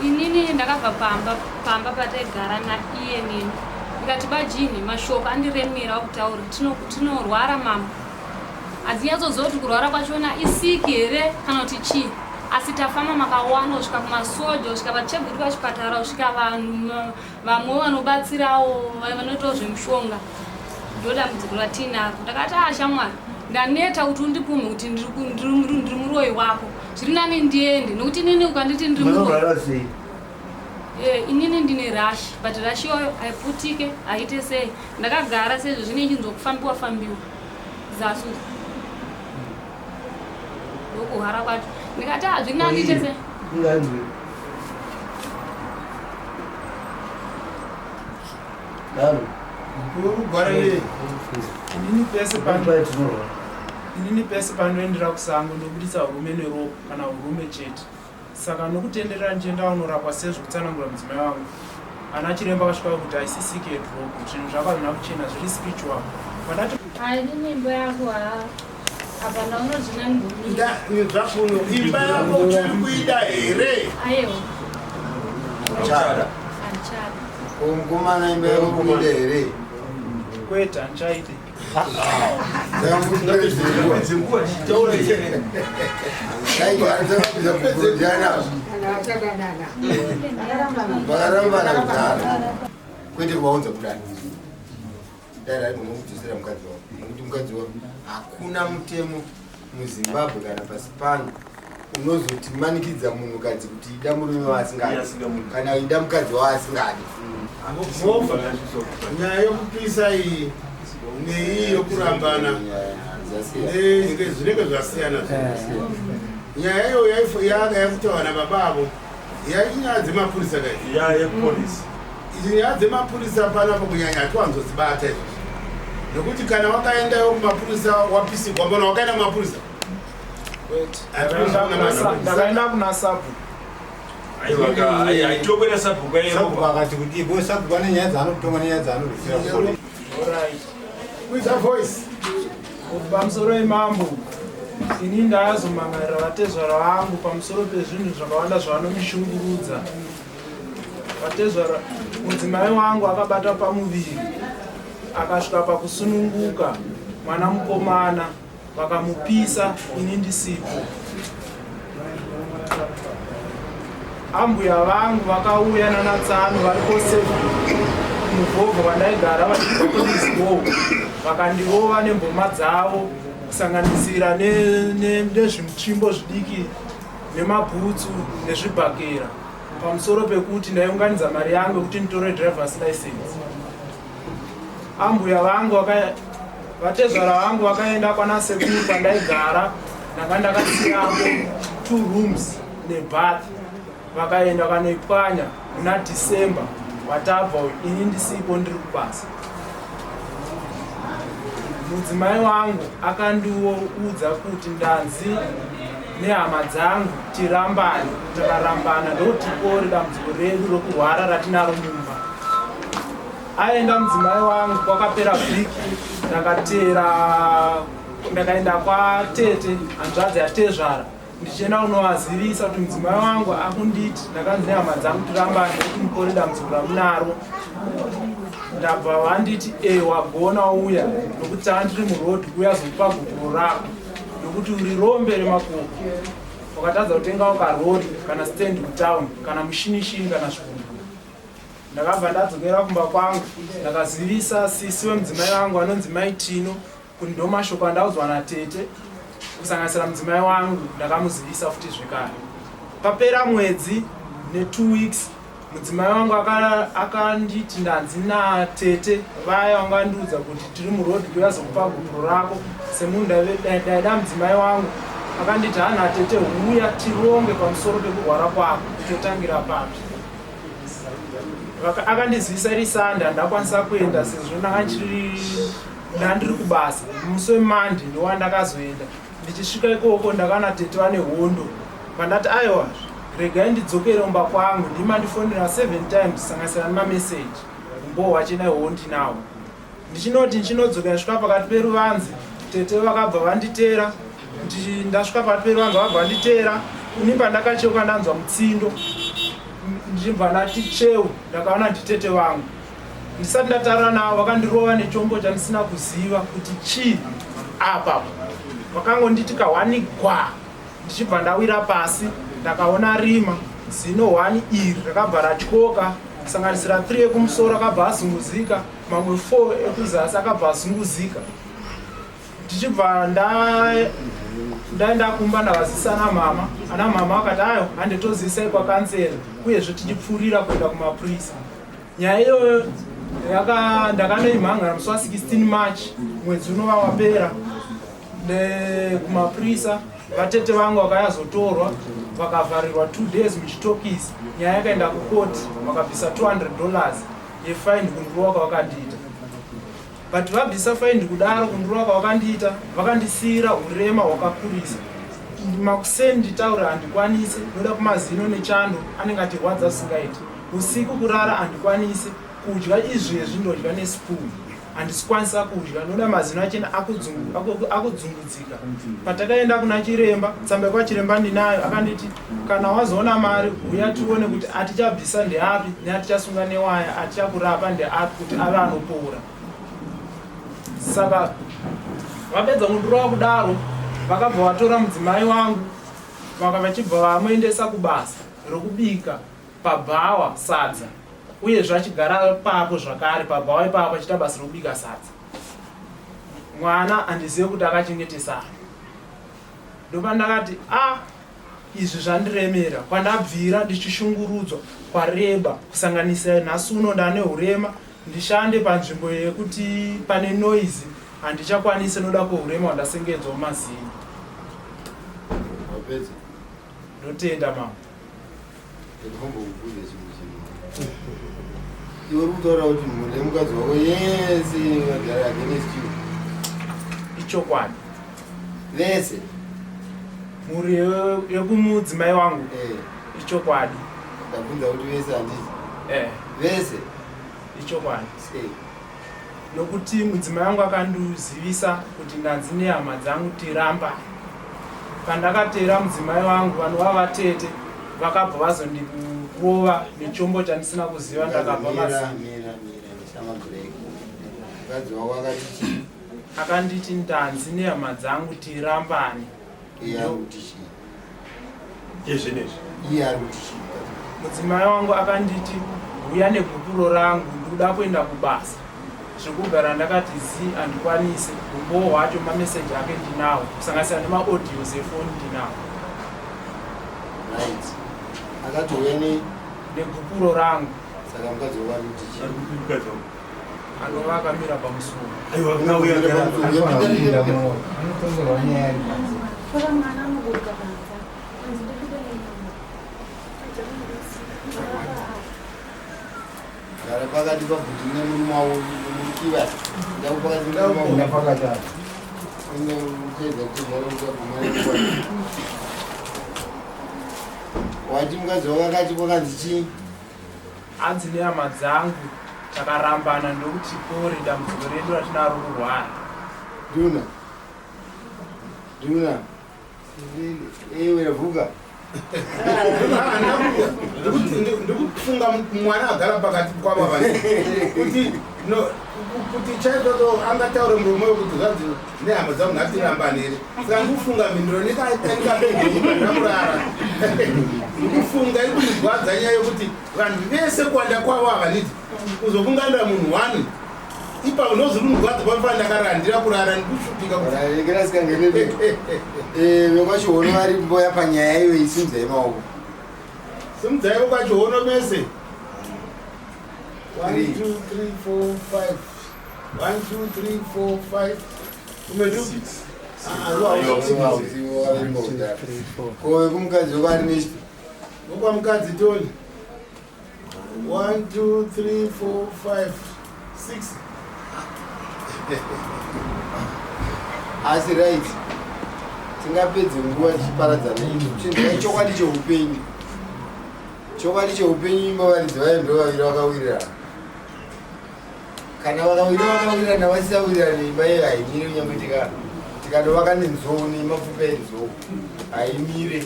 Inini ndakabva pamba pamba pataigara naiye neni ndikati bajini mashoko andiremera wakutaura tinorwara mama hadzinyatsoziva kuti kurwara kwachona isiki here kana kuti chii asi tafamba makawanda kusvika kumasoja kusvika vacheguti pachipatara kusvika vanhu vamwe vanobatsirawo vanoitawo zvemushonga ndodambudziko ratiinaro ndakati ashamwari ah, ndaneta kuti undipume kuti ndiri muroyi wako zviri nani ndiende nokuti inini ukanditi ndiri muroyi eh, inini ndine rash but rash iyoyo haiputike haite sei ndakagara sezvo zvine ichinzwa kufambiwa fambiwa zasu ndokuhara kwacho ndikati hazviri nani ite sei Inini pese pandoendera kusango ndobudisa hurume neropa kana hurume chete. Saka nokutenderera ndichienda unorapwa sezvokutsanangura mudzimai wangu. Ana chiremba vasvika kuti haisi sick yedrop, zvinhu zvako hazvina kuchena zviri spiritual. Vandati Haini imba yako ha apa ndaona zvinangomira. Zvakuno imba yako uchiri kuida here? Ayewa. Chada. Handichada. Mukomana imba yako kuida here? Kwete handichaidi. Vakarambana kudhara kwete kuvaunza kudai dai rai munokudzosera mukadzi wako nokuti mukadzi wako hakuna mutemo muzimbabwe kana pasi pano unozotimanikidza munhukadzi kuti ida murume waasingadi kana ida mukadzi waasingadi nyaya yokupisa iyi neiyi yokurambana zvinenge zvasiyana nyaya iyo yanga yakutaura nababa avo yainyaya dzemapurisa kai nyaya dzemapurisa panapa kunyanya hatiwanzodzibata izvozvo nokuti kana wakaendayo kumapurisa wapisigwa mbona wakaenda kumapurisa Ndakaenda kuna sabhuku. Aitokwira sabhuku Sabhuku akati kudii? Because sabhuku ane nyaya dzaanotonga nenyaya dzaanorwira kupolisi. Alright. Kuita voice. Pamusoro yemambo, ini ndazomangarira vatezvara vangu pamusoro pezvinhu zvakawanda zvavanondishungurudza. Vatezvara, mudzimai wangu akabata pamuviri akasvika pakusununguka mwana mukomana Vakamupisa ini ndisipo. Ambuya vangu vakauya nanatsano vari koseven kumuvhovho kwandaigara vachibva kulisbow vakandirova nemboma dzavo kusanganisira nezvitsvimbo zvidiki nemabhutsu nezvibhakera pamusoro pekuti ndaiunganidza mari yangu yekuti nditore drivers license. Ambuya vangu vatezvara vangu vakaenda kwana sekuru kwandaigara ndanga ndakasiyako two rooms nebath vakaenda vanoipwanya muna December watabva uyu ini ndisipo ndiri kubasa. Mudzimai wangu akandiudza kuti ndanzi nehama dzangu tirambane, takarambana ndokuti dambudziko redu rokurwara ratinaro mumba. Aenda mudzimai wangu kwakapera vhiki ndakateera ndakaenda kwatete hanzvadzi yatezvara ndichienda kunovazivisa kuti mudzimai wangu akunditi ndakanzi nehama dzangu tirambane kuti mukore dambudziko ramunaro ndabva vanditi e wagona uya nokuti tanga ndiri muroad kuya zokupa gupuro rako nokuti uri rombe remakoko wakatadza kutengawo karori kana stand kutown kana mushinishini kana zvikumbu Ndakabva ndadzokera kumba kwangu ndakazivisa sisi wemudzimai wangu anonzi Mai Tino kuti ndomashoko andaudzwa natete kusanganisira mudzimai wangu ndakamuzivisa futi zvekare. Papera mwedzi netwo weeks mudzimai wangu akanditi ndanzi natete vaya vanga vandiudza kuti tiri muroad kuya zokupa gupuro rako semunhu ndaida mudzimai wangu akanditi hana tete huya tironge pamusoro pekurwara kwako totangira papi Akandizivisa iri Sunday handakwanisa kuenda sezvo ndanga ndandiri kubasa. Musi weMonday ndowandakazoenda. Ndichisvika ikoko ndakaona tete vane hondo. Vandati aiwa regai ndidzokere kumba kwangu ndimandifonera 7 times kusanganisira nemameseji. Umbowo hwachena ihwohwo ndinawo. Ndichinoti ndichinodzoka ndasvika pakati peruvanze tete vakabva vanditeera ndasvika pakati peruvanze vakabva vanditeera ini pandakacheuka ndanzwa mutsindo. Ndichibva ndati cheu, ndakaona nditete vangu. Ndisati ndataura navo vakandirova nechombo chandisina kuziva kuti chii apa. Vakangonditi kahwani gwa, ndichibva ndawira pasi. Ndakaona rima, zino hwani iri rakabva ratyoka, kusanganisira 3 ekumusoro akabva azunguzika, mamwe 4 ekuzasi akabva azunguzika. Tichibva ndaenda kumba ndakazisa ana mama. Ana mama vakati ayo handitozisai kwakansela, uyezve tichipfuurira kuenda kumapurisa. Nyaya iyoyo ndakanoimhangara musi wa 16 March mwedzi unova wapera kumapurisa. Vatete vangu vakayazotorwa vakavharirwa 2 days muchitokisi. Nyaya yakaenda kukoti, vakabvisa $200 yefaini kundirova kwavakandiita. But vabvisa faindi kudaro kundirova kwavakandiita, vakandisiira urema hwakakurisa. Makuseni nditaure handikwanise, noda kumazino nechando anenge achirwadza zvisingaiti. Usiku kurara handikwanise, kudya izvezvi ndodya nespoon. Handisikwanisa kudya, noda mazino achena akudzungudzika. Patakaenda kuna chiremba, tsamba yekwachiremba ndinayo, akanditi kana wazoona mari huya tione kuti atichabvisa ndeapi neatichasunga newaya atichakurapa ndeapi kuti ave anopora. Saka vapedza kundirova kudaro, vakabva vatora mudzimai wangu vaka vachibva vamuendesa kubasa rokubika pabhawa sadza, uyezve achigara papo zvakare pabhawa ipapo achiita basa rokubika sadza. Mwana handizive kuti akachengetesana. Ndopandakati a ah, izvi zvandiremera, kwandabvira ndichishungurudzwa kwareba, kusanganisira nhasi uno ndane urema. Ndishande panzvimbo yekuti pane noise handichakwanisi noda kweurema hwandasengedzwa mumazino. Wapedza? Ndotenda mama. Ndinombokubvunza chimwe chinhu. Iwe uri kutaura kuti mhuri yemukadzi wako yese vagara against you. Ichokwadi. Vese. Mhuri yekumudzimai wangu. Eh. Ichokwadi. Ndabvunza kuti vese handiti? Eh. Vese. Ichokwadi. Sei? Nokuti mudzimai wangu akandizivisa kuti ndanzi nehama dzangu tiramba. Pandakateera mudzimai wangu vanova vatete vakabva vazondirova nechombo chandisina kuziva, ndakabva Mira, mira, mira, ndisama break. Mukadzi wako akati chii? Akanditi ndanzi nehama dzangu tirambane. Iye ari kuti chii? Izvi nezvi. Iye ari kuti chii? Mudzimai wangu akanditi huya negupuro rangu ndikuda kuenda kubasa. Zvekugara ndakati zi handikwanise. Umbowo hwacho mameseji ake ndinawo, kusanganisira nemaaudios efoni ndinawo. Right. Akati huya ne negupuro rangu. Saka mukadzi wako ari kuti chii? Ari kuti mukadzi wangu. Anova akamira pamusuwo. Aiwa, unauya agara. Anotongerwa nyaya ari panze. Tora mwana anoburuka panze. Anzi ndikuda nemwana. Gara pakati pabhuti nemurume wavo murikiva. Ndakupakati nemurume wavo. Ndapakati apa. Ine kuedza kuzara uchaguma nekuwa. Wati mukadzi wako akati kwakanzi chii? Hanzi nehama dzangu takarambana ndokuti pore dambudziko redu ratinaro kurwara. Duna. Duna. Ewe vuka. Ndikufunga mwana agara pakati kwava vanhu kuti no kuti chaizvozvo angataure muromo wekuti zvanzi nehama dzangu ngatirambane here. Saka ndikufunga mhinduro ndikabegeiakurara ndikufunga iri kundirwadza nyaya yekuti vanhu vese kuwanda kwavo havanidi kuzokunganira munhu one ipapo ndozviri kundirwadza panofanira ndakarandira kurara ndikushupika kuti Rekera sikangenele. Eh, vekwachihono vari mboya panyaya iyo isimudzai maoko. Simudzai vekwachihono mese. 1 Three. 2 3 4 5 1 2 3 4 5 umedu. Ah, ah, Ko vekumukadzi wako ari nechi? Vokwamukadzi Tony. 1 2 3 4 5 6. Asi right. Tingapedze nguva tichiparadzana izvo. Chinzwai chokwadi cheupenyu. Chokwadi cheupenyu imba varidzi vayo ndo vaviri vakawirirana. Kana vakawira vakawirirana vasisawirirana imba iyo haimire kunyangwe tikatovaka nenzou nemapfupa enzou haimire.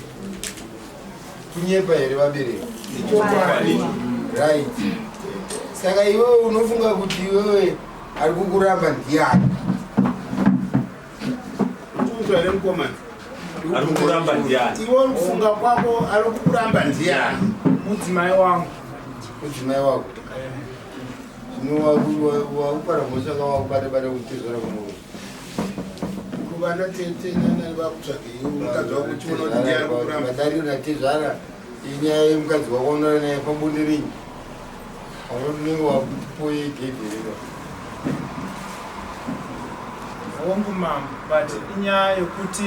Kunyepa here vabereki? Right. Saka iwewe unofunga kuti iwewe ari kukuramba ndiani? Ukunzwa here mukomana? Ari kukuramba ndiani? Iwe uri kufunga kwako ari kukuramba ndiani? Mudzimai wangu. Mudzimai wako. Zvino wakupara mhosva ka wakubata bata kutezvara kumurume. Kuvana tete nana vakutsvage iwe mukadzi wako uchiona kuti ndiye ari kukuramba. Vadariro natezvara inyaya yemukadzi wako unoona naye pabonde renyu. Unenge wakupoye gedhe rero. Hongu mambo, but inyaya yekuti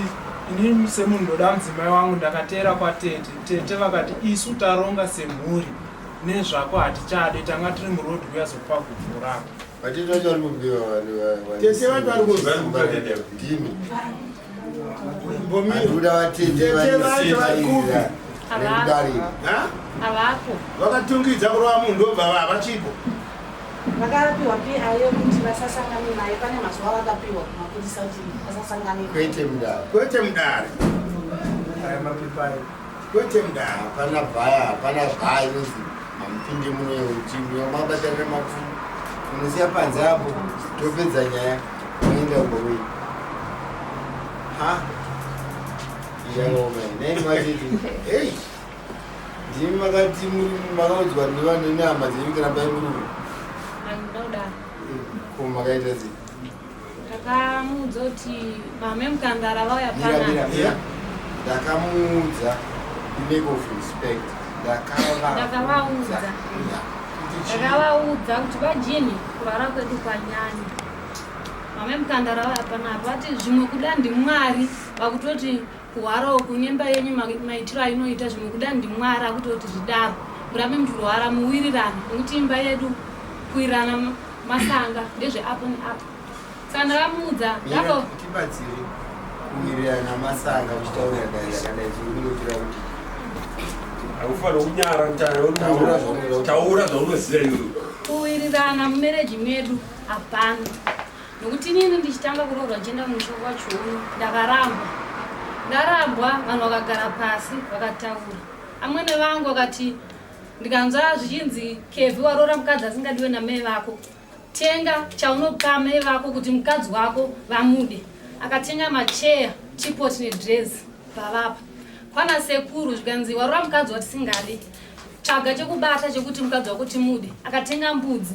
inini semunhu ndoda mudzimai wangu ndakateera kwatete. Tete vakati isu taronga semhuri nezvako hatichade tanga tiri muroad kuyazopa gupfu rako. Vatete vacho vari kupiwa Tete vacho vari kupi? Ndimi. Mbomira. Handikuda vatete Tete vacho vari kupi? nekudarika. Ha? Havako. Vakatungidza kurova munhu ndobva havachipo. Vakapiwa PI yekuti vasasangane naye pane mazuva avakapiwa kumapurisa kuti vasasangane naye. Kwete mudare. Kwete mudare. Aya mapepa ayo. Kwete mudare. Hapana bhaya, hapana bhaya inonzi hamupinde muno yekuti mabatanira mapfumo. Munosiya panze apo topedza nyaya moenda kumba kwenyu. Ha? Yakaoma iyi. Nai matete. Hey. Ndimi makati muri makaudzwa nevanhu nehama dzenyu kuti rambai murume. Handina kudaro. Ko makaita sei? Ndakamuudza kuti mama emukandara vauya Mira, mira, panapa. mira. Ndakamuudza in lack of respect. Ndakavaudza. Ndakavaudza. Yeah. Ndakavaudza kuti vajini kurwara kwedu kwanyanya. Mama emukandara vauya panapa vati zvimwe kuda ndimwari vakutoti kurwara uku nemba yenyu maitiro ainoita zvimwe kuda ndimwari akutoti zvidaro murambe muchirwara muwirirane nekuti imba yedu kuwirirana masanga ndezveapo neapo. Saka ndakamuudza Mira, ndako tibatsire kuwirirana masanga uchitaurira dare rakadai unotira kuti Haufaniri kunyara Taura zvaunoda. taura zvaunoziva iwewe. Kuwirirana mumereji medu hapana nokuti inini ndichitanga kuroorwa ndichienda kumusha kwachiuno ndakarambwa ndarambwa vanhu vakagara pasi vakataura amwene vangu vakati ndikanzwa zvichinzi kevhi waroora mukadzi asingadiwe namai vako tenga chaunopa mai vako kuti mukadzi wako vamude akatenga macheya teapot nedress pavapa kwana sekuru zvikanzi waroora mukadzi watisingadi tsvaga chekubata chekuti mukadzi wako timude akatenga mbudzi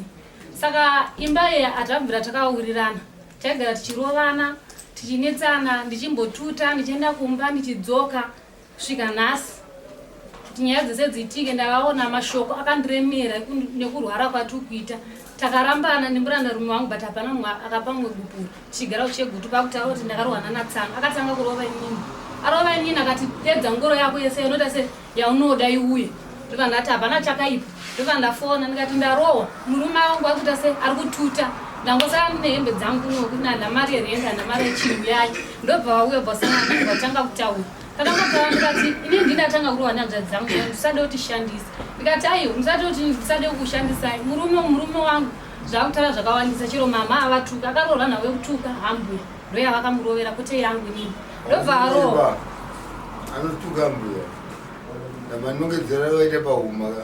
saka imba iyi hatabvira takawirirana taigara tichirovana tichinetsana ndichimbotuta ndichienda kumba ndichidzoka kusvika nhasi kuti nyaya dzese dziitike ndakaona mashoko akandiremera nekurwara kwatiri kuita takarambana nemurandarume wangu but hapana mumwe akapa mumwe gupuro tichigara kuchegutu pakutaura kuti ndakarohwana natsano akatanga kurova inini arova inini akati pedza ngoro yako yese inoita se yaunoda iuye ndobva ndati hapana chakaipa ndobva ndafona ndikati ndarohwa murume wangu akuita se ari kututa ndangosara nehembe dzangu kunoku handina mari yerenda handina mari yechinhu yayo ndobva vauya bvasanana vatanga kutaura takangotaura ndikati ini ndinatanga kurohwa nehanzvadzi dzangu musade kutishandisa ndikati aiwa musade kuti ndisade kukushandisai murume murume wangu zvakutaura zvakawandisa chero mama avatuka akaroorwa nhau yekutuka hambuya ndoyavakamurovera kwete yangu inini ndobva arohwa Anotuka mbuya. Namanongedzera vaita pahuma ka.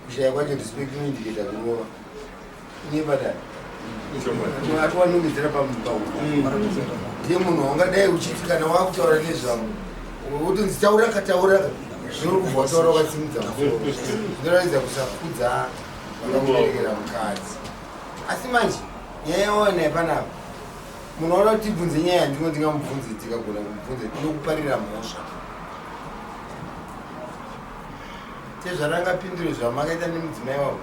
Kushaya kwacho respect inoindiketa kurova. Inyepa dai. Atiwanongedzera pahuma. Ndiye munhu wangadai uchiti kana wakutaura nezvangu. Wotonzi taura ka taura ka. Zviri kubva wataura wakasimudza musoro. Zvinoratidza kusakudza vakamuberekera mukadzi. Asi manje nyaya yawana panapa munhu wada kuti tibvunze nyaya yandino ndingamubvunze tikagona kumubvunza tinokuparira mhosva tezvarangapindure zvamakaita nemudzimai wavo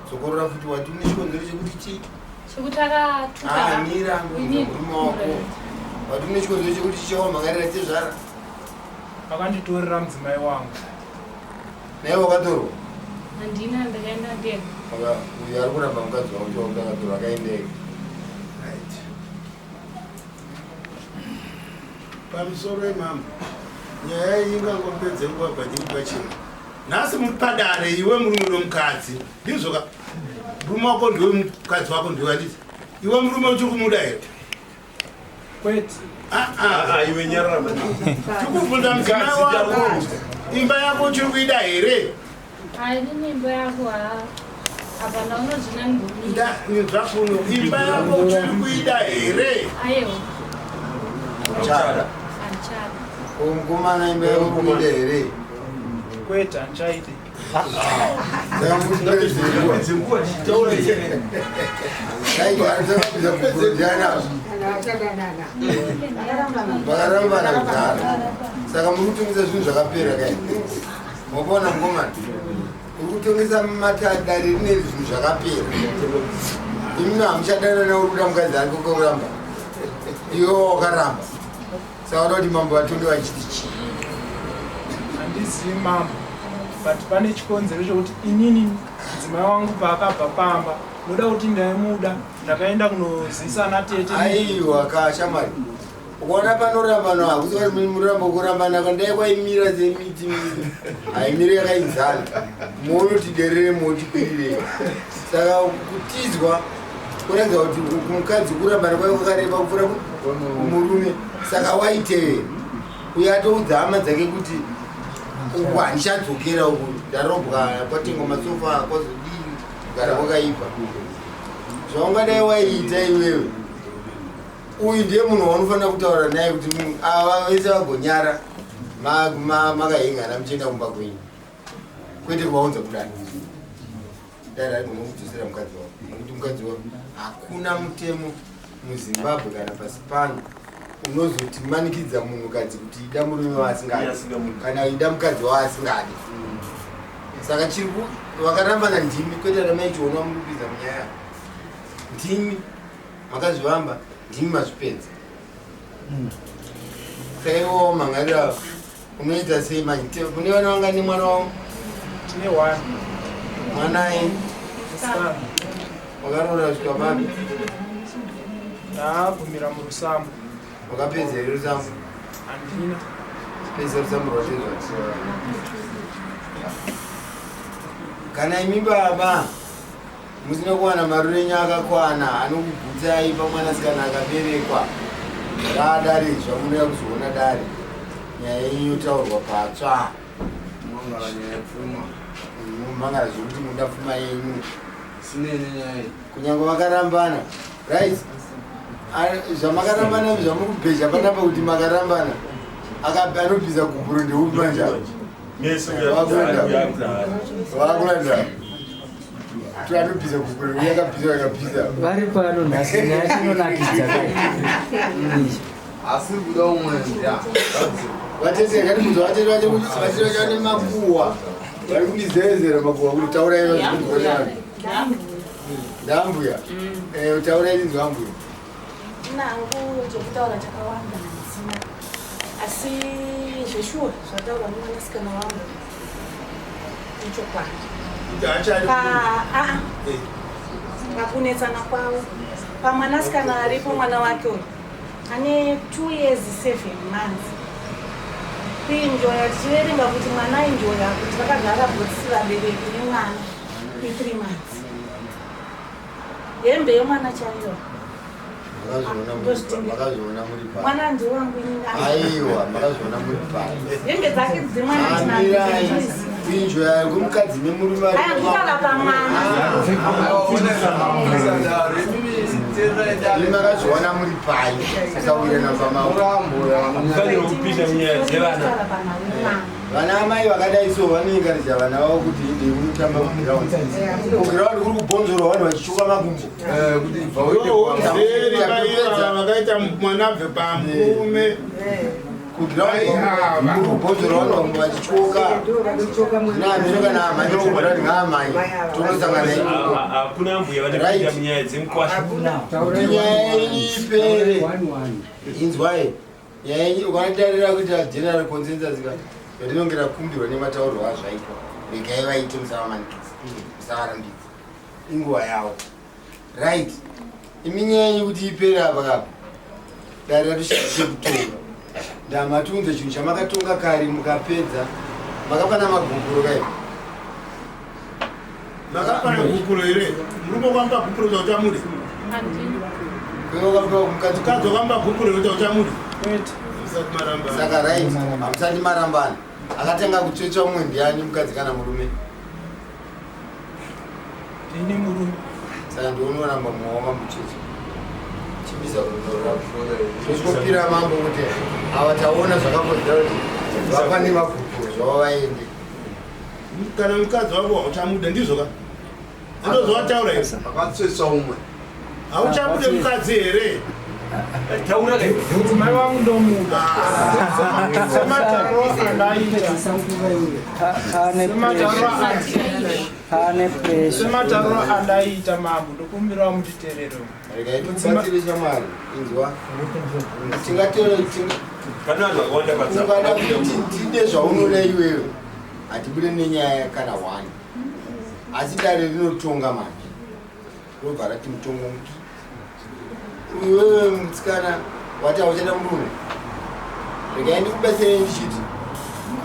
dzokorora futi wati une chikonzero chekuti chii chekuti akatuka Ah, mira Inini. murume wako wati une chikonzero chekuti chichawamhangarira tezvara Vakanditorera mudzimai wangu. naye wakatorwa handina ndakaenda ndega uyo ari kuramba mukadzi wako kuti wakuti akatorwa akaendeka Right. Pamusoro imama nyaya iyi ingangopedze nguva bva ndiri pachena nhasi muri padare iwe murume nomukadzi ndizvo ka murume wako ndiwe mukadzi wako ndiwe handiti iwe murume uchiri kumuda here Kwete. Ah, ah. Iwe nyarara mani. Tikubvunza mudzimai wako, imba yako uchiri kuida here? Hainini imba yako ha apa ndaunozvina ndimboida. Zvakuno, imba yako uchiri kuida here? Aiwa. Chada. Handichada. Mukomana imba yako kuida here? Kwete, handichaidi. Vakarambana kudhara, saka muri kutongesa zvinhu zvakapera kai. Mwakuona mukomana uri kutongesa matadare rine zvinhu zvakapera. Imimi hamuchadanana, uri kuda mukadzi ari kokuramba, iwe wakaramba. Saka uda kuti mambo vatonge vachiti chii? Handizivi mambo, but pane chikonzero chokuti inini mudzimai wangu paakabva pamba, noda kuti ndaimuda, ndakaenda kunozivisa ana tete. Aiwa ka shamwari, ukaona panorambana hakusi kuti muramba kurambana kandai kwaimira semiti haimiri yakainzana, monoti derere motikwirire. Saka kutizwa kuratidza kuti mukadzi kurambana kwai kwakareba kupfuura murume. Saka waitevera uyo atoudza hama dzake kuti uku handichadzokera, uku ndarobwa, kwatengwa masofa, kwazodii, kugara kwakaipa. Zvaungadai waiita iwewe, uyu ndiye munhu waunofanira kutaura naye kuti ava vese vagonyara makahengana muchienda kumba kwenyu, kwete kuvaunza kudai. Dai ari munokudzosera mukadzi wako, nokuti mukadzi wako, hakuna mutemo muZimbabwe kana pasi pano unozotimanikidza munhukadzi kuti ida murume waasingadi kana ida mukadzi waasingadi. Saka chiri vakarambana ndimi, kwete ana maichiona muri kupinza munyaya. Ndimi makazvivamba, ndimi mazvipedza. Saka iwowo mhangarira unoita sei manje? Kune vana vangani mwana wavo? Tine one. Mwanai? Musikana. Wakaroora kusvika papi? Ndagumira murusambo. Wakapedza here rusambo? Handina. Pedza rusambo rwacho. Kana imi baba musina kuwana marure enyu akakwana anokugutsai pamwanasikana akaberekwa, raadare zvamunouya kuzoona dare, nyaya yenyu yotaurwa patsva. Mangara nyaya yepfuma. Mangara zvekuti munoda pfuma yenyu. Sinene nyaya iyi. Kunyange vakarambana, right? Zvamakarambana zvamuri kubheja panapa kuti makarambana, anobvisa gupuro ndeupi manje? Vakuranda anobvisa gupuro, yakabvisa yakabvisa. Vari pano nhasi, nyaya inonakidza. Asi kuda umwe ndiya. Vatete ngatibuza vatete vacho kuti vatete vacho vane makuhwa, vari kundizevezera makuhwa kuti taurai vazvikuona. Ndambuya, taurai inzwa ambuya. Nangu chekutaura chakawanda handisina, asi zveshuwa zvataurwa nemwanasikana wangu ichokwadi. Kuti haachadi. Pakunetsana kwavo pamwanasikana aripo, mwana wake uyu ane 2 years 7 months, kuenjoya tichiverenga kuti mwana aenjoya kuti vakagara bhotisi vabereki nemwana i3 months, hembe yemwana chaiyo. Makazviona muri pa Mwana ndiwangu inini. Aiwa, makazviona muri pa Hembe dzake dzemwana. Amirai kuenjoya kwemukadzi nemurume ari. Aya kutaura pamwana. Imi makazviona muri pai kusawirana pamao? Kufanira kupinda munyaya dzevana. Vana amai vakadai so vanoengareja vana vavo kuti inde unotamba kuground. Kuground kuri kubhonzorwa vanhu vachichuka makumbo. Honzeri vaiva vakaita mwana abve pamurume. Kuground kuri kubhonzorwa vanhu vamwe vachichoka namiro kana amai kuground ngaamai tonosangana ikoko. Hakuna mbuya vanopinda munyaya dzemukwasha. Kuti nyaya yenyu ipere, inzwai, nyaya yenyu ukanotarira kuita general consensus ka rinonge rakumbirwa nemataurwo azvaitwa, regai vaite, musavamanikidza, musavarambidza, inguva yavo, right? Imi nyaya yenyu kuti ipere apa kapa, dare ratoshandise kutonga ndamatiunze chinhu chamakatonga kare mukapedza, makapana magupuro kai. Makapana gupuro here? Murume kwamba gupuro zvakuti amude. Handina. Iwe wakapiwa mukadzi Mukadzi wakamupa gupuro rekuti hauchamuda. Kwete. Musati marambana. Saka right, hamusati marambana. Akatanga kutsvetsva umwe ndiani mukadzi kana murume? Ndini murume. Saka ndiunoramba mumwe wakamutsvetsva. Chimisa gupuro rako. Tosvopira mambo kuti ava taona zvakakodzera kuti vapane magupuro zvavo vaende. Kana mukadzi wako hauchamuda ndizvo ka? Ndozvawataura here? Akatsvetsva umwe. Hauchamude mukadzi here? Taura ke. Mudzimai wangu ndomuda. Sematariro andaita. Pane Sematariro pressure. Pane pressure. Sematariro andaita mambo ndokumbirawo mutiterero. Regai tikubatsire shamwari, inzwa. Tingatero Pane vanhu vakawanda ungada patsamba. kuti tide zvaunoda iwewe hatibude nenyaya kana one asi dare rinotonga manje robva rati mutongo muki iwewe musikana wati hauchada murume regai ndikubatsirei ndichiti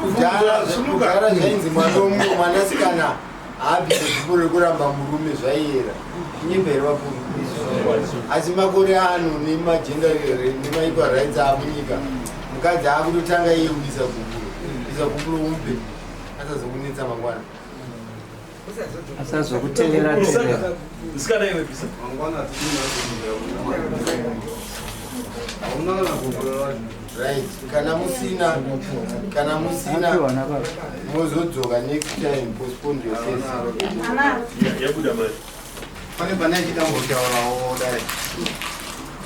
kudhara kudhara zvainzi mwana womumwe mwanasikana haabvise zvipo rekuramba murume zvaiyera nyembe here vakuru asi makore ano nemagender nemaequal rights amunyika mukadzi akutotanga iye kuisa gupuro isa gupuro umupe asazokunetsa mangwana Asazokutevera tevera. Musikana iwe bisa. Mangwana hauna kana gupuro racho. Right, kana musina kana musina Apiwa nababa. mozodzoka next time postpone your case. Yabuda mari. Pane pane achitambotaurawo dai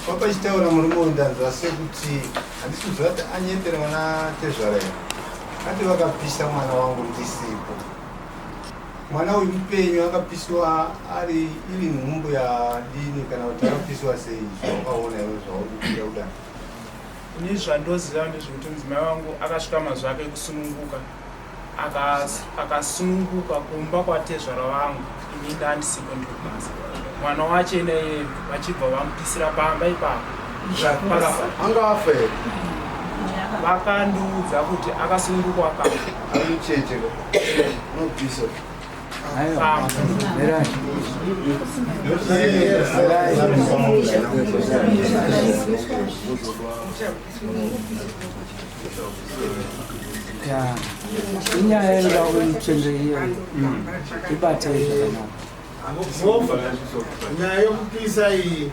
papachitaura murume uyu ndanzwa sekuti handisi kuziva kuti anyepera vana tezvara here ati vakapisa mwana wangu ndisipo mwana uyu mupenyu akapisiwa ari iri nhumbu yadini kana kuti akapisiwa sei zvawakaona iwe zvauri kuita kudai Ini zvandoziva ndezvekuti mudzimai wangu akasvika mazuva ake ekusununguka. Akasununguka kumba kwatezvara vangu ini ndandisipo ndiri kubasa. Mwana wacho ena iye vachibva vamupisira pamba ipapo. Anga afa here? Vakandiudza kuti akasunungukwa pamba. Ari mucheche ka? Unopisa. Aiwa. Pamba. Mirai. Ya. Inyaya inoda kuchenje iyo. Ibate zvakanaka. Mova nyaya yokupisa iyi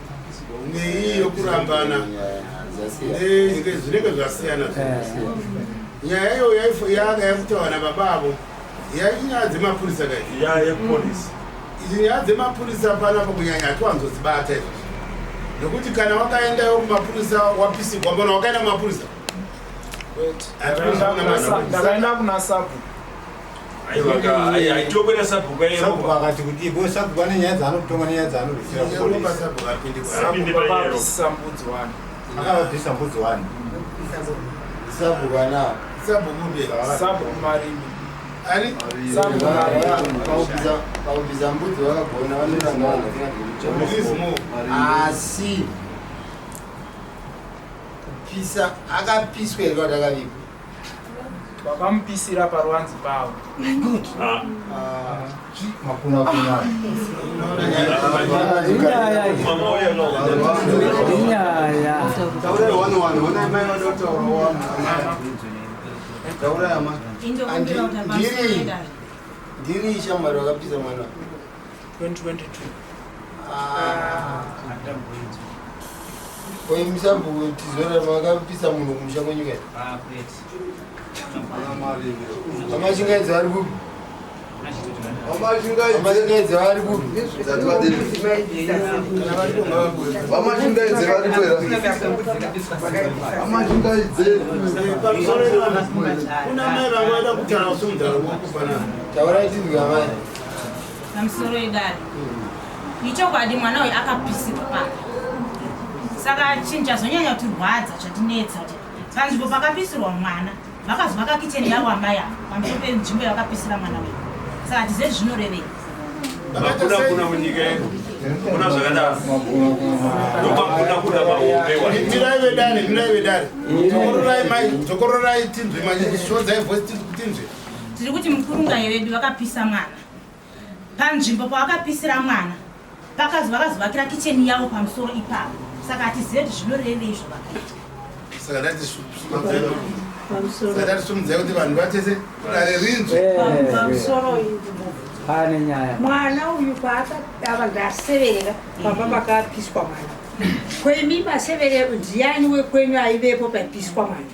neiyi yokurambana zvinenge zvasiyana. Nyaya iyo yanga yakutaura nababa avo yainyaya dzemapurisa kai Nyaya yepolice. Idzi nyaya dzemapurisa panapa kunyanya hatiwanzodzibata izvozvo nekuti kana wakaendayo kumapurisa wapisigwa mbona wakaenda kumapurisa Ndakaenda kuna sabhuku. Aiwa ka haitongwe nasabhuku sabhuku ayeropa. akati kuti bo sabhuku ane nyaya dzaanotonga nenyaya dzaanorwitsira kupolisi sabhuku apinde Apinde Sabhuku panyero. vakapisa mbudzi wani. akavabvisa mbudzi wani Sabhuku ana sabhuku mbe Sabhuku marimi. ani Sabhuku marimi. pakubvisa mbudzi vakagona vanoramba vanhu Please move. asi kupisa akapiswa here kana kuti akavigwa Vakamupisira paruwanzi pavo. Ah. makuna kuna Inyaya iyi. Mama uyo no. Inyaya. Taurai one one, honai mai vada kutaura one. Taurai ama. Indokumbira kuti pamusoro Ndiri. edare. Ndiri shamwari wakapisa mwana. 2022. Ah. Koimusabhuku tizora makapisa munhu kumusha kwenyika iyi. Ana marimi. Vamachingaidze vari kupi? Vamachingaidze. Vamachingaidze vari kupi? Dzati vadini. Vamachingaidze varipo here? Vamachingaidze. Pamusoro kuna mai vangu vaida kutaura kusumudza ruoko panapa. Taurai tinzwe amai. Pamusoro edare. Ichokwadi mwana uyu akapisirwa pamba. Saka chinhu chazonyanya kutirwadza chatinetsa kuti panzvimbo pakapisirwa mwana vakazovaka kicheni yavo amai ava pamusoro penzvimbo yavakapisira mwana wedu. Saka hatizivi zvinorevei. Hakuna kuna munyika yedu. Kuna zvakadaro. Ndomakuna kuna mahombe wa. Mirai vedare, mirai vedare. Dzokororai mai, dzokororai tinzwe manje shodzai voice tinzwe. Tiri kuti mukurungai vedu vakapisa mwana panzvimbo pavakapisira mwana vakazovakira kicheni yavo pamusoro ipapo. Saka hatizive kuti zvinorevei zvavakaita. Saka ndatisumudzai kuti vanhu vatese dare rinzwe. Pamusoro pane nyaya. Mwana uyu paakava ndaseverera pamba pakapiswa mwana. Kwemi masevere ndiani wekwenyu aivepo paipiswa mwana?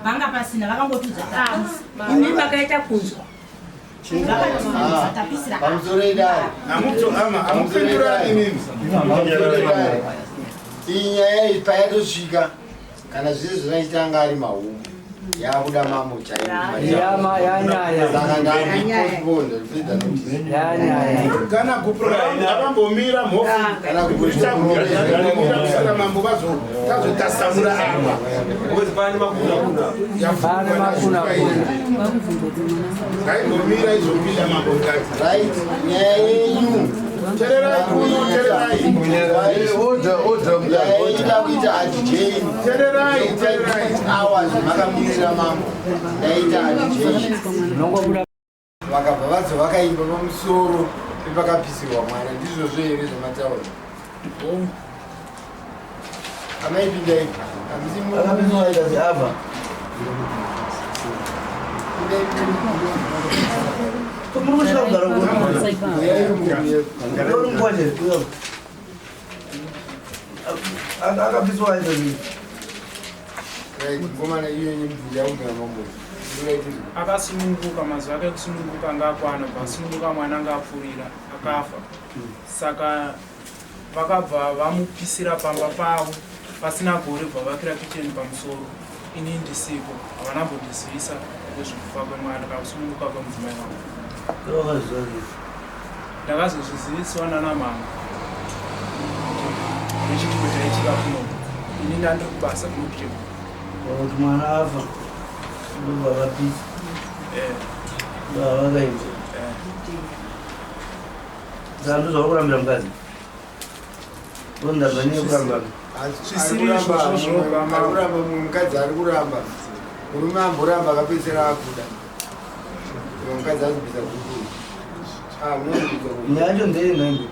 Vanga pasina, vakangotudza tapisa. Imi makaita kunzwa. Vakatiudza tapisira. Pamusoro idare. Amupindurani imimi. Iyi nyaya iyi payatosvika kana zvese zvinoita anga ari mahumu yakuda mambo Yanyaya. Saka ndakupostpone kupedza notice. Yanyaya. Kana gupuro ngavambomira mhofu. Kana gupuro Ngavambomira kusaka mambo vazotasamura apa. Because pane makuna kuna. Pane makuna kuna. Ngaimbomira izopinda mambo mukati. Right, nyaya yenyu. Tererai kuno, tererai. Order, order, Nyaya yenyu ndakuita adjourn. Tererai, tererai. Hours makamirira mambo. Ndaita adjourn. Unongobuda Vakabva vadzo vakaimba pamusoro pepakapisirwa mwana. Ndizvozvo here zvamataura? Amai pindai. Hamisi Akapiswa aita seava. Muri kusvika kugara kuno. Akapiswa aita sei? Right, ngomana iyo nyimvunja kugara mambo. Akasununguka, mazuva ake ekusununguka anga akwana, pasununguka mwana anga apfuurira akafa. Saka vakabva vamupisira pamba pavo pasina gore, bva vakira kicheni pamusoro. Ini ndisiko, havana mbondizivisa nezvekufa kwemwana kana kusununguka kwemudzimai wangu. Ndakazozviziviswa nana mama nechitiko chaitika kuno. Ini ndandiri kubasa kuno kucheko. Kuti mwana afa ndobva vapisa. Ndobva vakaimba. Saka ndozvauri kurambira mukadzi? Ndondabva nyaya yekurambana. Ari kuramba mumwe mukadzi, ari kuramba murume amboramba akapedzisira akuda. Mumwe mukadzi azobvisa gupuro. Munozobvisa gupuro. Nyaya yacho ndeye nhaimbe.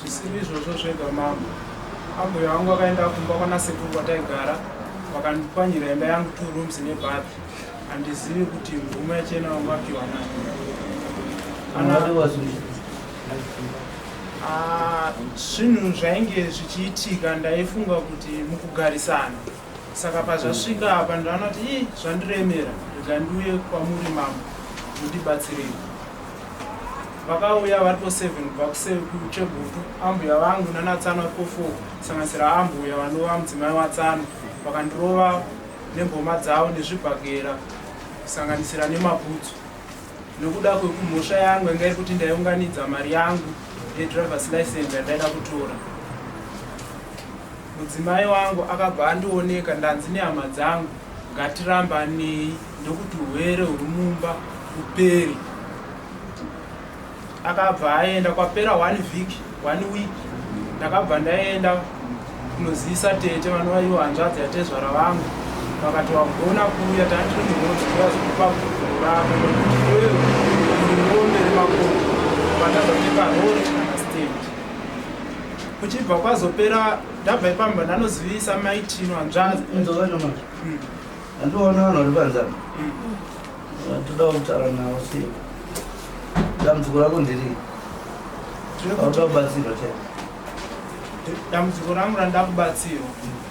Zvisiri izvozvo zvega mambo, ambuya vangu vakaenda kumba kwana sekuru kwataigara, vakandipwanyira imba yangu, two rooms nebath. Handizivi kuti mvumo yachena vangu vapiwa nani. Mwana wasungwa. Ah, zvinhu zvainge zvichiitika ndaifunga kuti mukugarisana. Saka pazvasvika apa ndaona kuti ii zvandiremera, rega ndiuye kwamuri mambo mundibatsirei. Vakauya varipo 7 kubva kuChegutu, ambuya vangu nanatsano varipo 4, kusanganisira ambuya vanova mudzimai watsano. Vakandirova nemboma dzavo nezvibhakera, kusanganisira nemabhutsu, nokuda kwekumhosva yangu yanga iri kuti ndaiunganidza mari yangu yedrivers license yandaida kutora. Mudzimai wangu akabva andioneka ndanzi nehama dzangu ngatirambanei ndokuti urwere huri mumba uperi. Akabva aenda. Kwapera one week, one week ndakabva ndaenda kunozivisa tete vanova ivo hanzvadzi yatezvara vangu. Vakati wagona kuuya, tandiri murodi, vazokupa gupuro rako nekuti iwewe uri rombe remakoko. Vandazotipa rori kana stand. Kuchibva kwazopera, ndabva ipamba ndanozivisa maitino hanzvadzi. Inzovano manje. Handiona vanhu vari panzana. Toda kutaura navo sei? Dambudziko rako nderei? Auda kubatsirwa chaiko? Dambudziko rangu randida kubatsirwa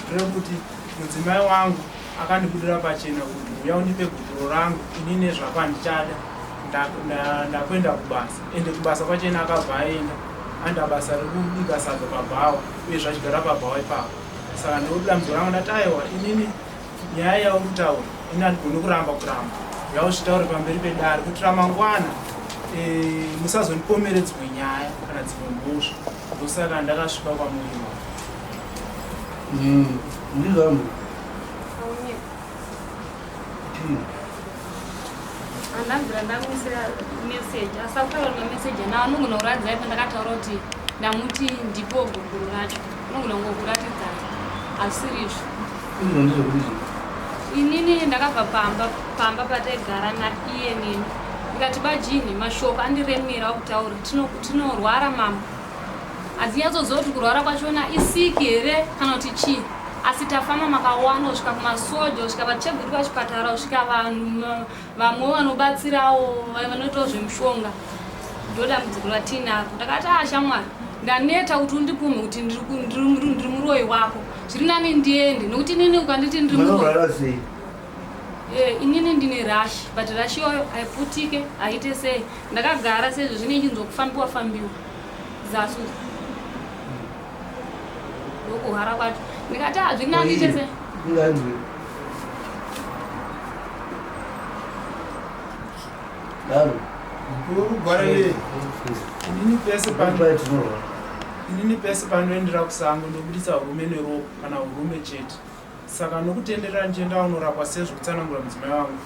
nderekuti mudzimai wangu akandibudira pachena kuti uya undipe gupuro rangu, ini nezvako handichada, ndakuenda kubasa. Ende kubasa kwachena akabva aenda anda basa rekubika sadza pabhawa, uye zvachigara pabhawa ipapo. Saka ndikuti dambudziko rangu, ndati aiwa, inini nyaya yauri kutaura ini handigoni kuramba yauzvitaure pamberi pedare kuti ramangwana musazondipomeredzwe nyaya kana dzimwe mhosva. Ndosaka ndakasvika kwamuriwa. Ndizvambo. Aunyeka. Handabvira ndamuisira meseji, asi akutaura mameseji anawo anogona kuratidza ipo. Ndakataura kuti ndamuti ndipo guruguru racho, anogona kungokuratidza, asiri izvo. Izvo ndezvekuti zvii? Inini ndakabva pamba pataigara naiye neni, ndikati bajini mashoko andiremera kutaura. Tinorwara mama. Hadzinyatsoziva kuti kurwara kwachona isiki here kana kuti chii. Asi tafamba makawanda kusvika kumasoja, kusvika pachegutu pachipatara, kusvika vanhu vamwe vanobatsirawo vanoitawo zvemushonga. Ndodambudziko ratiinaro. Ndakati ah shamwari, ndaneta kuti undipumhe kuti ndiri muroyi wako. Zviri nani ndiende nekuti inini ukanditi ndiri muroyi. Eh, inini ndine rash but rash iyoyo haiputike haite sei ndakagara sezvo zvine chinzwa kufambiwa fambiwa zasi uku ndokuhara kwacho ndikati hazviri nani ite sei Inini pese pandoendera kusango ndobudisa hurume neropa kana hurume chete. Saka nokutenderera ndichienda kunorapwa sezvokutsanangura mudzimai wangu,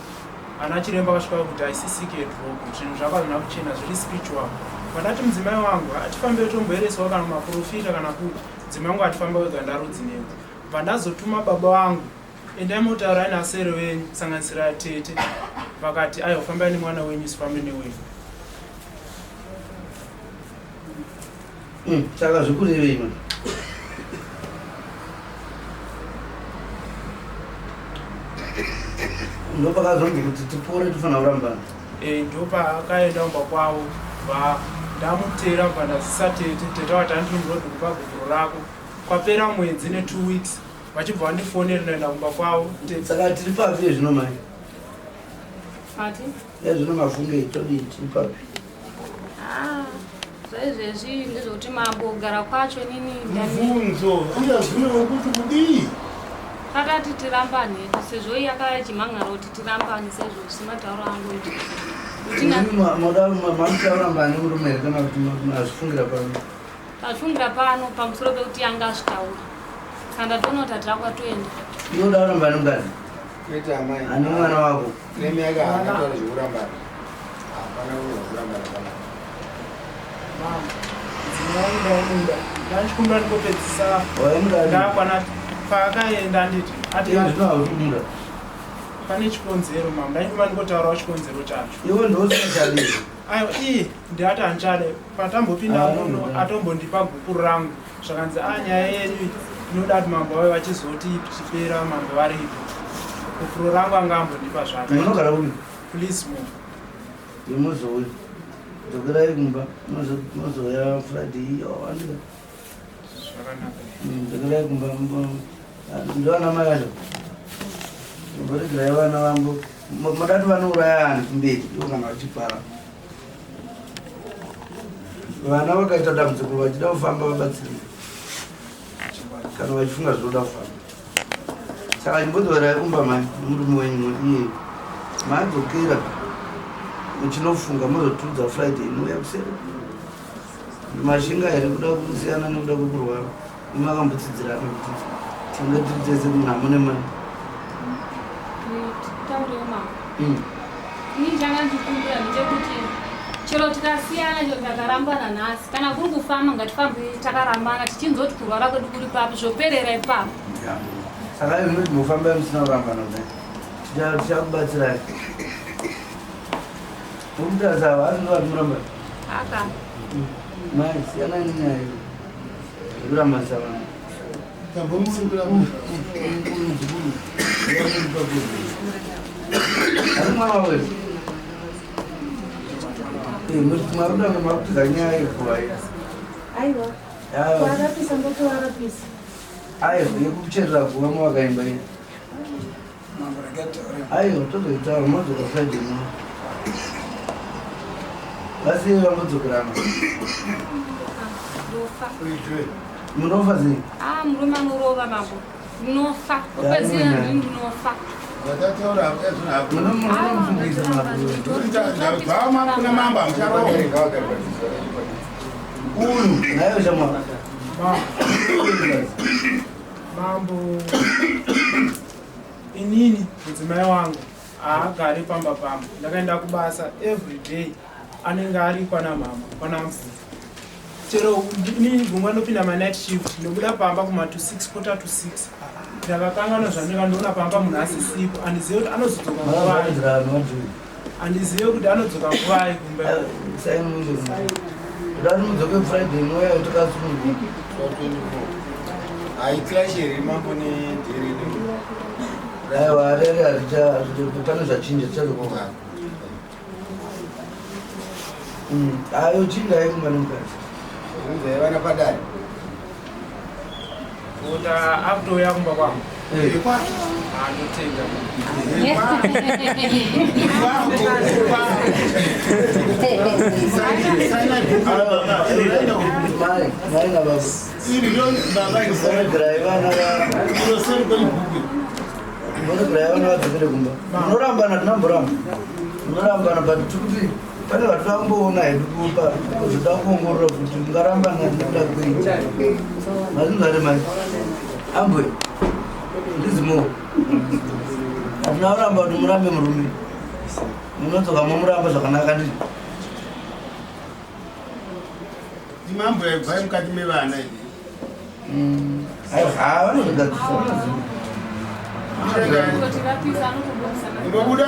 ana chiremba vakasvika vakuti haisi sick yedrop, zvinhu zvako hazvina kuchena, zviri spiritual. Pandati mudzimai wangu hatifambe tomboereswa kana kumaporofita kana kupi, mudzimai wangu atifamba wega ndarudzi newe. Bva ndazotuma baba vangu, endai motaurai nasere venyu kusanganisira tete, vakati aiwa fambai nemwana wenyu isu fambe newenyu. Saka zvikurevei manje? Ndopakazonzi kuti tipore tofanira kurambana. Eh, ndopaakaenda kumba kwavo bva ndamuteera bva ndazisa tete tete vati handiri muroad kupa gupuro rako kwapera mwedzi ne two weeks vachibva vandifonera ndaenda kumba kwavo Saka tiri papi ezvino mai? Ati? Ezvino mafungei todii tiri papi? Ah, zvaizvezvi ndezvekuti mambo kugara kwacho nini mubvunzo uyazvino wekuti kudii takati tirambane hedu sezvo iye akauya chimhan'ara kuti tirambane sezvo sematauro angu mamuchaurambane murume here kana kuti mazvifungira pano tazvifungira pano pamusoro pekuti yanga azvitaura kana ndatoona kuti hatira kwatoenda iwe uda kurambane mukadzi kwete amai ane mwana wako Nemi yake haana kutaura zvekurambana. Hapana kunyanya kurambana pana. Mama, mudzimai wangu ndaimuda. Ndachikumbira ndikopedzisa. Ndakwana paakaenda anditi ati zvino hausi kumuda. Pane chikonzero mama, ndaikumbira ndikotaurawo chikonzero chacho. Iwe ndosingachadi. Aiwa, iye ndiati handichade. Patambopinda ah, muno atombondipa gupuro rangu. Zvakanzi a ah, nyaya yenyu inoda kuti mambo vave vachizoti tichipera mambo varipo. Gupuro rangu anga ambondipa zvake. Munogara kupi? Please move. Mozouya. Dzokerai kumba. Mozouya Friday iyo andika. Zvakanaka. Dzokerai kumba. Ndovana mai vacho. Mboregerai vana vangu. Moda kuti vanouraya ani kumberi ivo kana vachipara. Vana vakaita dambudziko vachida kufamba vabatsirike kana vachifunga zvinoda kufamba. Saka chimbodzokerai kumba mai murume wenyu iye madzokera muchinofunga mozotiudza Friday inouya kuseri. Mashinga here kuda kusiyana nekuda kwekurwara imakambotsidzirana kuti tinge tiri tese munhamo nemari. Taurewo mama. Ini changa ndichikumbira ndechekuti chero tikasiyana chero takarambana nhasi kana kuri kufamba ngatifambe takarambana tichinzwa kuti kurwara kwedu kuri papi zvoperera ipapo. Saka izvi munoti mofamba musina kurambana kudai tichakubatsirai. Mukutarisa ava asi vari murambana. Aka. Mai siyanai nenyaya iyo. Yekurambanisa vanhu. Asi mwana wavo here? Maruda makutiza nyaya yekuva iyi. Aiwa. Warapisa ndotowarapisa. Aiwa yekucherera guva mawakaimba iyi. Aiwa tozoitaura modzoka Friday muno. Vasiye vambodzokerana. Ndofa. Munofa sei? Ah, murume anorova mambo. Ndinofa. Kupedzisira ndini ndinofa. Kuna mambo hamucharohwa. Uyu nayo shamwari. Mambo inini mudzimai wangu haagari pamba pangu ndakaenda kubasa every day anenge ari kwana mama kwana mvura chero inini gungwa ndopinda manight shift ndobuda pamba kuma to 6 quarter to 6 ndakakanganwa zvandinga ndoona pamba munhu asisipo andizive kuti anozodzoka nguvai andizive kuti anodzoka nguvai kumba. Kuda kuti mudzoke Friday mouya tikasununguka. Haiclash here mambo nedhere? Aiwa, rere haricha, pane zvachinja, tichazokuona. Ayo chinja aikumba nemukadzi. Unzai vana padare. Kuta akutouya kumba kwangu. Andotenda. Mai, mai nababa. Voregerai vana voregerai vana vadzokere kumba. Munorambana, tinamboramba. Munorambana, but tikuti pane vatoda kumboona hedu kupa zvoda kuongorora kuti mungarambana nekuda kwei. Mazvinzwa here mai? Ambwe. Ndizimo. Hatina kuramba kuti murambe murume. Munodzoka momuramba zvakanaka ndizvo. Mambo yaibvai mukati mevana iyi. Aiwa, vanozogadzirisa. Kutoti vapisa anotobudisa. Imbobuda.